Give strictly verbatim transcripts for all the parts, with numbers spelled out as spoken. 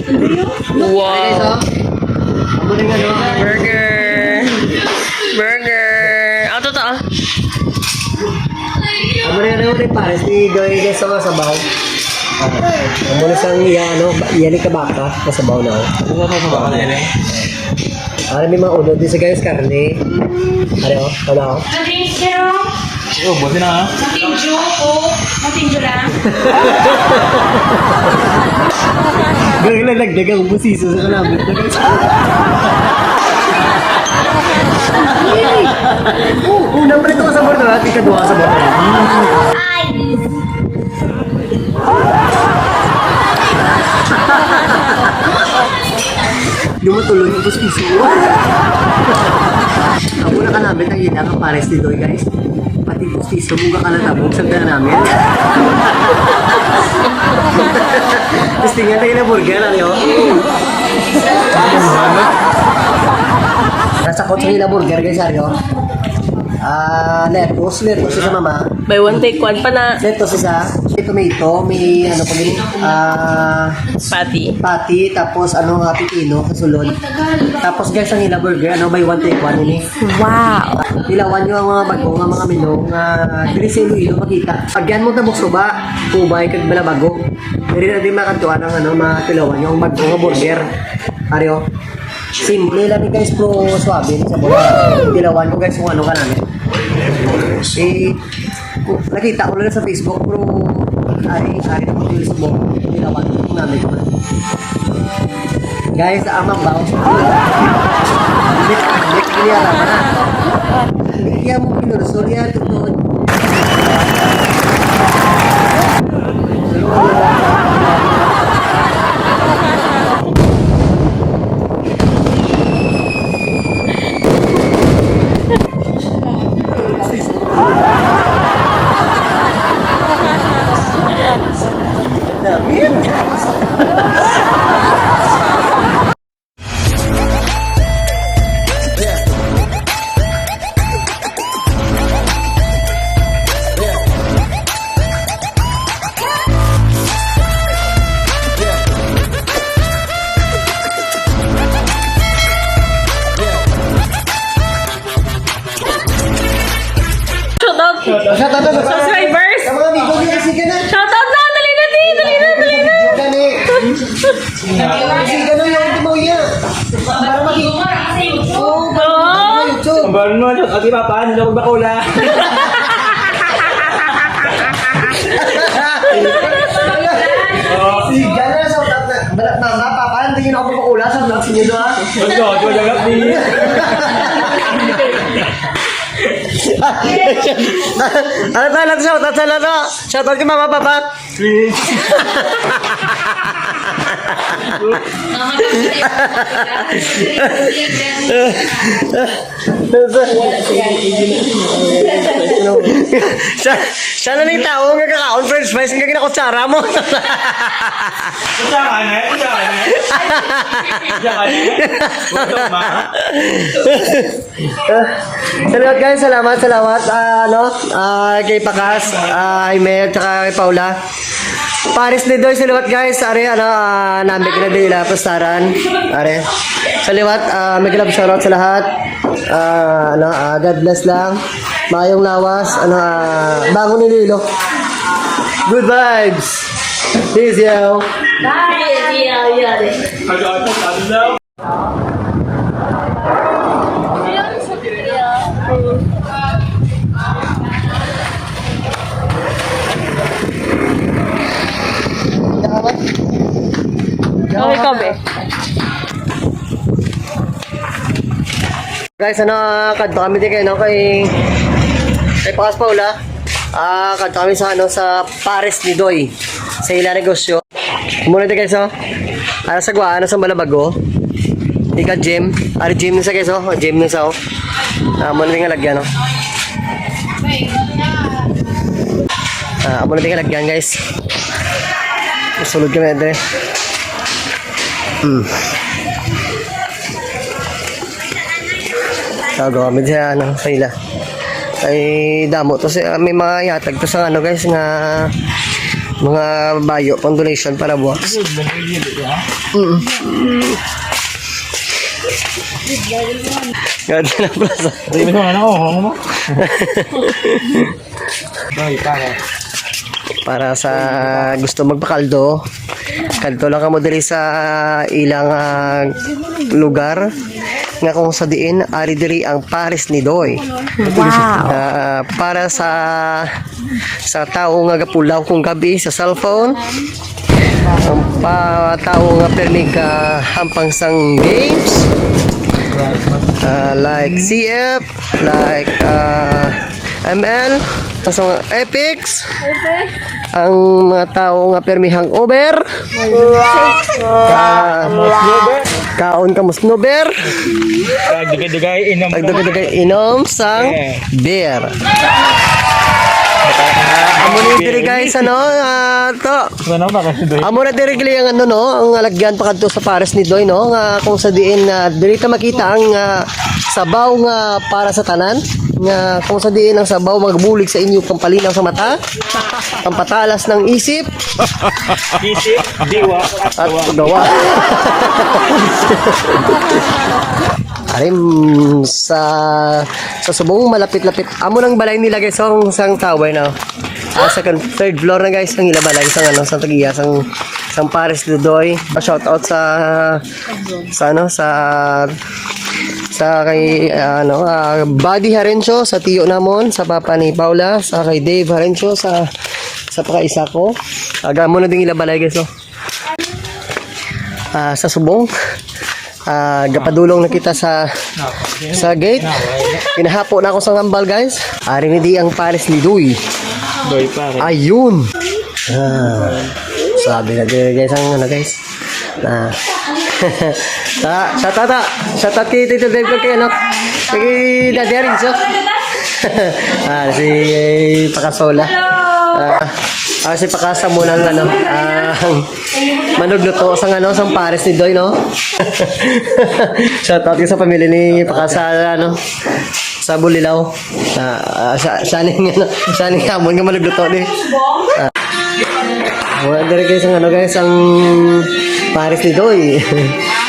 Wow. Amo na nga, no? Burger. Burger. Ah, totoo. Amo na nga, no? May pares ni Doy, guys, sa mga sabaw. Ah, amo na sang iya, ano, ba-, iya ni kabaka, masabaw na. Ano ba sa mga kanina? Ano, may mga ulo din sa, guys, karne. Ano, ano? Ano, Matinjo ko. Matinjo lang. Gawin lang, nagdagang busisi sa kalabot. Oo, una pa ito ka sa Borneo, ikaduha ka sa Borneo. Ay! Lumatulon yung pustiso. Ako na kanamit ang ina ng pares ni Doy, guys. Pati pustiso, mong kakalatabog sa dala namin. Testingan tayo na burger, ano? Nasa kotse nila burger, guys, ano? Ah, lettuce, lettuce sa mama. Buy one, take one pa na. Lettuce isa, may tomato, may ano pa gini? Ah, Patty. Patty, tapos ano nga, pipino sa sulod. Tapos guys, ang ila burger, ano, buy one, take one ini. Wow. Tilawan nyo ang mga bago nga mga menu nga diri sa Iloilo makita. Pagyan mo tabok suba, kubay kag balabago. Diri na din makatuan ang ano, mga tilawan nyo ang bago nga burger. Aryo. Simple lang ni guys, pero suabe ni sa bola. Tilawan ko guys kung ano ka namin. Eh, ku-, nakita ko lang sa Facebook, pero ari, ari na ko sa Facebook. Tilawan ko kung namin ko. Guys, amang baon. Bit, bit, kiniara pa na. Iya mo pinurso niya, totoo. Shout out. Shout out sa subscribers. Sa mga video niyo, sige na. Shout out na, dali na, di, dali na, dali na. Video ka ni. Sige na, yung ito mo, iya. Para makita. Oo, para makita YouTube. Ang baron mo, ati, papa, hindi ako bakula. Sige na, shout out na. Bala-, mama, papa, hindi yun ako bakula sa vlog sa inyo, ha? Ano to? Ano to? Shout out sa lahat. Shout out kay mama, papa. Siya, siya na ning tao nga kakaon french fries nga ginakutsara mo. Kutsara na, kutsara na. Kutsara na. Gutom, ha? Ah, salamat, guys, salamat, salamat. Ah, ano, ah, kay Pakas, ah, Jaime, at saka kay Paula. Pares ni Doy, salamat, guys. Are, ano, ah, nambit na din nila, pastaran. Are. Salamat, ah, mega love shoutout sa lahat. Ah, ano, ah, God bless lang. Mayong lawas, ano, ah, bangon Iloilo. Good vibes. Peace, yo. Bye. Okay, ikaw, be. Guys, ano, ah, kadto kami di kay, no, kay, kay Pakas Paula. Ah, kadto kami sa, ano, sa pares ni Doy, sa ila negosyo. Muna di, guys, oh. Ano sa gwa, ano sa Balabago? Ika gym. Ari gym na sa, guys, oh. Gym na sa, oh. Ah, muna di nga lagyan, oh. Ah, muna di nga lagyan, guys. Sulod kami, Andre. Hmm. Tago kami sa, ano, sa ila. Ay, damo to si, ah, may mga yatag to sa, ano, guys, nga Mga bayo, pang donation para buwas. Good, nagigil, ha? Mm. Ganda na plaza. Di ba naman ako, hong mo? Doy, pare. Para sa gusto magpakaldo, kadto lang kamo diri sa ilang, ah, lugar nga kung sa diin ari diri ang pares ni Doy. Wow. Ah, para sa sa tawo nga gapulaw kung gabi sa cellphone, ang pa tawo nga pirmi ka hampang sang games, ah, like C F, like, ah, M L, sa mga Apex, ang mga tawo nga pirmi hangover, ka, kaon ka musnober, Pagdugay-dugay, inom ka. Pagdugay-dugay, inom sang Eh. beer. Ah, amo ni diri, guys, ano, ah, to. Ano ba kasi doy? Amo na diri gali ang ano, no, ang alagyan pa kadto sa pares ni Doy, no, nga kung sa diin, ah, diri ta makita ang, ah, sabaw nga para sa tanan, nga kung sa diin ang sabaw magbulig sa inyo pampalinaw sa mata, pampatalas ng isip, Isip, diwa, at At gawa. gawa. Arim sa sa subong malapit-lapit. Amo nang balay nila, guys, ang sang tower na. Ah, second, third floor na, guys, ang ila balay sang ano, sang tagiya sang sang Pares Dudoy. Shout out sa sa ano, sa sa kay ano, ah, Buddy Harencio, sa tiyo namon, sa papa ni Paula, sa kay Dave Harencio, sa sa pakaisa ko. Aga mo na ding ila balay, guys, oh. Ah, sa subong, ah, gapadulong na kita sa sa gate. Ginahapo na ako sa ngambal, guys. Ari ni di ang pares ni Doy. Doy, pare. Ayun. Ah, sabi na din, guys, ang ano, guys. Ah. Ta, shout out, ta. Shout out kay Tito Dave, kay ano, kay Daddy Arinso. Ah, si Pakasola. Ah, ah, si Pakasa mo ng ano, ah, manugluto sang ano, sang pares ni Doy, no? Shout out ko sa pamilya ni Pakasa, ano, sa Bulilaw. Ah, ah, siya, siya ning, ano, siya ning hamon nga manugluto ni. Ah. Wala diri, guys, ang ano, guys, ang pares ni Doy.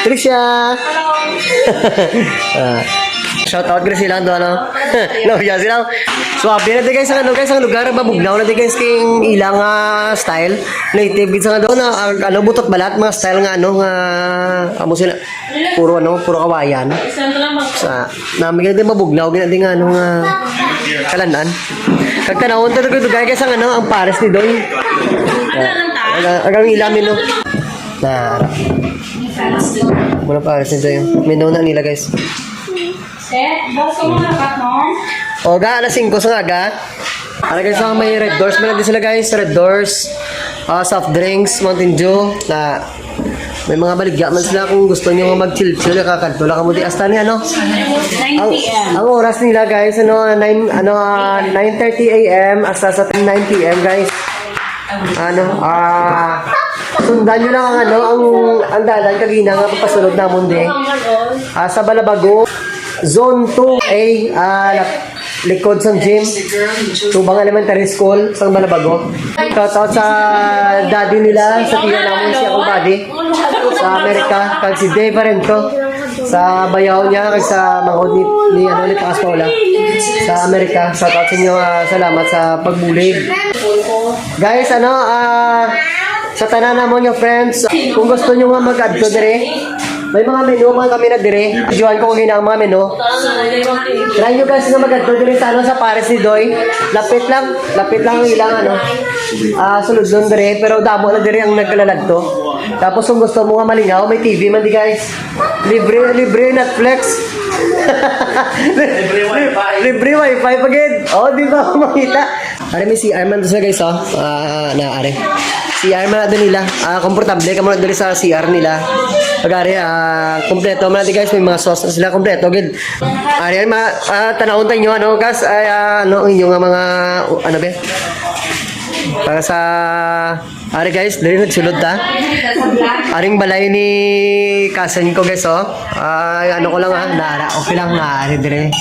Tricia! Ah, shout out, guys, sila, ano? No, yeah, sila. Swabe na di, guys, ang ano, guys, ang lugar, mabugnaw na di, guys, king ilang, ah, style. Native, guys, ang ano, na, ang, ano, butot balat, mga style nga, ano, nga, amo sila, puro, ano, puro kawayan. Sa, nami ka na di, mabugnaw, gina di nga, ano, nga, kalanan. Kag tanawon ta, dugay, guys, ang, ano, ang pares ni Doy. Ang, ang, ang ilamin, no? Na, muna pares ni Doy. May nuna nila, guys. Set, dos ko muna, Pat, no? O, ga, alas singko sa aga. Ano, guys, so may Red Doors man din sila, guys. Red Doors, ah, soft drinks, Mountain Dew, na may mga baligya man sila kung gusto nyo mag-chill-chill, kakadto lang kamo di hasta ni ano. Ang, Nine P M. ang oras nila, guys, ano, nine, ano, ah, nine thirty A M hasta sa nine P M, guys. Ano, ah, sundan nyo lang ang ano, ang, ang dalan kagina nga pagpasulod namon di. Ah, sa Balabago, Zone two A, ah, lap-, likod sang gym. Tubang Elementary School, sang Balabago. Shout out sa daddy nila, sa tiya namon, si akong buddy. Sa Amerika, kag si Dave Barento. Sa bayaw niya, kag sa mangod ni, ni, ano, ni Pakas Paula. Sa Amerika, shout out sa inyo, ah, salamat sa pagbulig. Guys, ano, ah, sa tanan namon nga friends, kung gusto nyo nga mag-adto dire, may mga menu man kami na dire. Videohan ko kagina ang mga menu. Try nyo guys nga mag-adto dire sa, ano, sa Pares ni Doy. Lapit lang, lapit lang ang ilang, ano, ah, sulodlon dire, pero damo na dire ang nagkalaladto. Tapos kung gusto mo nga malingaw, may T V man di guys. Libre, libre Netflix. Libre wifi. Libre wifi pa gid. Oh, di ba makita? Ari may C R man to sila, guys, oh. Ah, na, ari. C R man na nila. Ah, komportable ka muna diri sa C R nila. Pag ari, ah, kompleto man natin, guys. May mga sauce na sila. Kompleto, gid. Ari, ma, ah, tanawon tayo, ano, guys. Ay, ah, ano, inyong mga, ano, be? Para sa, ari, guys, dali nagsulod ta. Aring balay ni cousin ko, guys, oh. Ay, ano ko lang, ah, nara, okay lang, nari dire.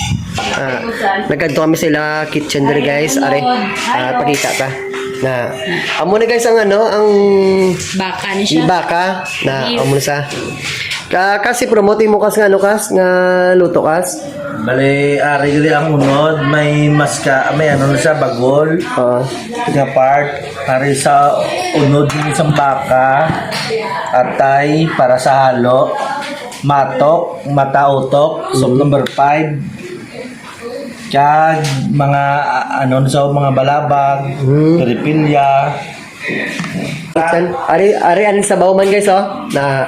Ah, nagkadto kami sila kitchen dire, guys. Ari, ah, pakita ta. Na, amo na guys ang ano, ang Baka ni siya. Baka na Beef. Amo na sa. Ka kasi promote mo kas nga ano kas nga luto kas. Bale, ari gali ang unod, may maska, may ano na siya, bagol. Oo. Nga part, ari sa unod ng isang baka, atay para sa halo, matok, mata utok, so Mm. number five. Kag mga, a-, ano, sa mga balabag, Mm. Peripilya. San, ari, ari, ang sabaw man, guys, oh. Na,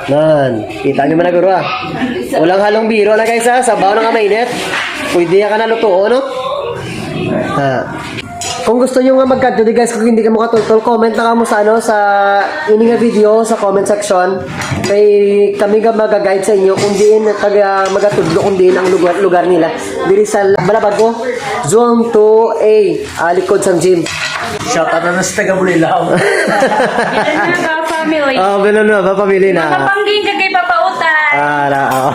nan, kita niyo man na, guro, ah. Walang halong biro na, guys, ah. Sabaw na nga mainit. Pwede ka na lutuon, no? Ha. Kung gusto niyo nga magkadto di, guys, kung hindi ka makatultol, comment lang mo sa, ano, sa ini nga video, sa comment section. Kay kami nga maga-guide sa inyo kung diin kag, ah, magatudlo kung diin ang lugar, lugar nila. Diri sa Balabago, Zone two A, ah, likod sang gym. Shout out na sa taga Bulilao. Villanueva family. Ah, Villanueva family na. Mga pangging ka kay Papa Utay. Ah, na, oh.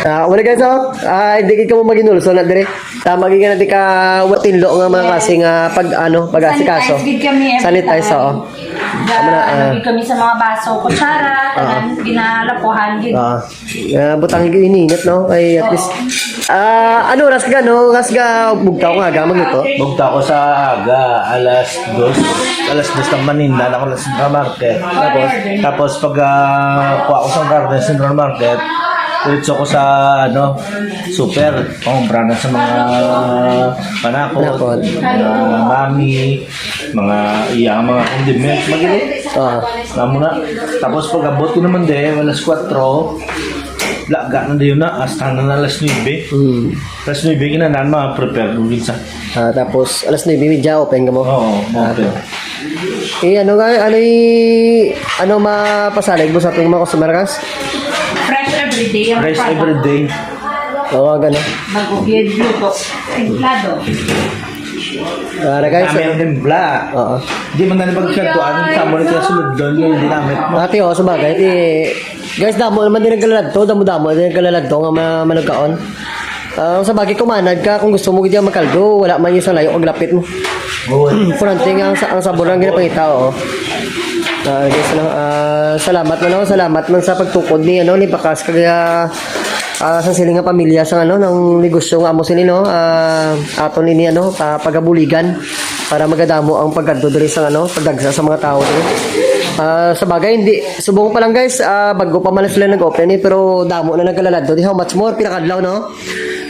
Ah, wala guys, oh. Ah, hindi ka mo maginulso na dire. Tama gid nga di ka watinlo nga mga Yes. klase nga pag, ano, pag-asikaso. Sanitize gid kami every Sanitize, time. oo. Ga-, Tama na, ano ah. gid kami sa mga baso, kutsara, Ah. tanan, ginalapuhan gid. Ah. Ah, butang gid ininit, no? Ay, at Oo. least. Ah, ano oras ka, no? Oras ka, bugtaw ka, aga, magluto? Bugtaw ko sa aga, alas dos. Alas dos ng maninda na ako sa Central Market. Tapos, tapos pag, ah, kuha ko sa karne sa Central Market, diretso ko sa, ano, super. Pangumbra na sa mga panakot, Panakot. mga mami, mga iya, mga condiments, magili. Ah. Amo na. Tapos pag abot ko naman de, alas kwatro, laga na dayon na, hasta na, na alas nuebe. Mm. Alas nuebe, kinahanglan ma-prepare mo minsan. Ah, tapos alas nuebe medya, open ka mo? Oo, Ah, open. Eh, ano nga, ano y-, ano mapasalig mo sa ating mga customer, kas? Fresh everyday ang Fresh product. everyday. Oo, gano. Bago gid luto. Templado. Para, guys, Kami eh. ang timpla. Oo. Di man na nagkadtuan, sa mo rin sa sulod doon, yung ginamit mo. Ate, oh, sa bagay, eh, guys, damo naman din nagkalaladto, damo-damo din nagkalaladto nga ma-, manugkaon. Ah, sa bagay, kumanad ka, kung gusto mo gid magkaldo, wala man yung sa layo, paglapit mo. Oo. Importante nga ang sa-, ang sabor lang ginapangita, oo. Ah, guys, ano, ah, salamat man, oh, salamat man sa pagtukod ni, ano, ni Bakas kag, ah, ah, sa siling nga pamilya sa, ano, ng negosyo nga amo sini, no, ah, aton ini, ano, pa-, pagabuligan para magadamo ang pagkadto diri sa, ano, pagdagsa sa mga tao diri. Ah, sa bagay, hindi, subong pa lang, guys, ah, bago pa man sila nag-open, eh, pero damo na nagkalaladto. Di, how much more, pinakadlaw, no?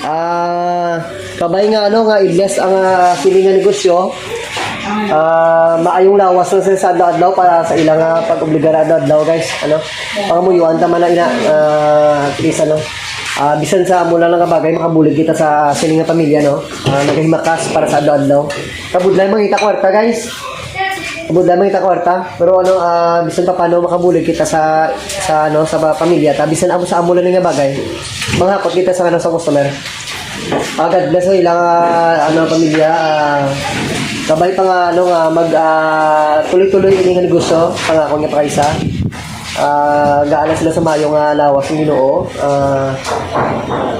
Ah, kabay nga, ano, nga i-bless ang, ah, sini nga negosyo. Ah, maayong lawas na sa, sa adlaw-adlaw para sa ilang, ah, pag-obligar adlaw-adlaw, guys. Ano? Pangamuyuan ta man na ina, ah, at least, ano, ah, bisan sa amo lang nga bagay, makabulig kita sa sini nga pamilya, no? Ah, nagahimakas para sa adlaw-adlaw. Kabudlay mangita kwarta, guys. Kabudlay mangita kwarta. Pero, ano, ah, bisan pa paano, makabulig kita sa, sa, ano, sa pa-, pamilya ta. Bisan amo sa amo lang nga bagay, manghakot kita sa, ano, sa customer. Ah, God bless sa ilang, ah, ano, pamilya. Ah, kabay pa nga, ano, nga mag, ah, tuloy-tuloy ini nga negosyo, pangako niya pa kaisa. Ah, gaala sila sa mayo nga lawas ng Ginoo. Ah,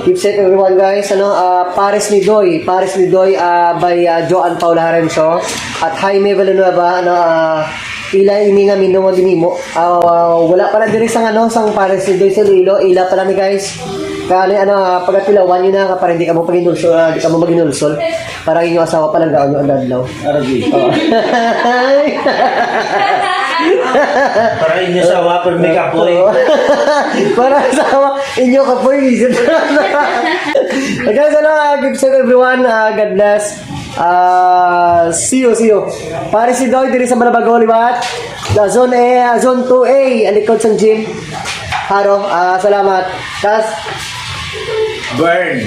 keep safe everyone, guys. Ano, ah, Pares ni Doy, Pares ni Doy, ah, by, ah, Joan Paula Harenso at Jaime Villanueva, ano, ah, ila ini nga menu nga ginimo. Ah, wala pala diri sang, ano, sang Pares ni Doy sa Iloilo, ila pala ni, guys. Kani, ano, ah, pagatilawan niyo na, para hindi kamo paginulsol, ah, di kamo maginulsol. Para inyong asawa palanggaon niyo ang adlaw. Aragi. Oh. Para inyo sa wapon may kapoy. Oo. Para sa wa-, inyo kapoy, isip. Okay, so, ah, keep safe everyone. Ah, God bless. Ah, see you, see you. Pare si Doy diri sa Balabago, liwat. Sa zone A, ah, zone two A, alikod sang gym. Haro, ah, salamat. Tas Burn.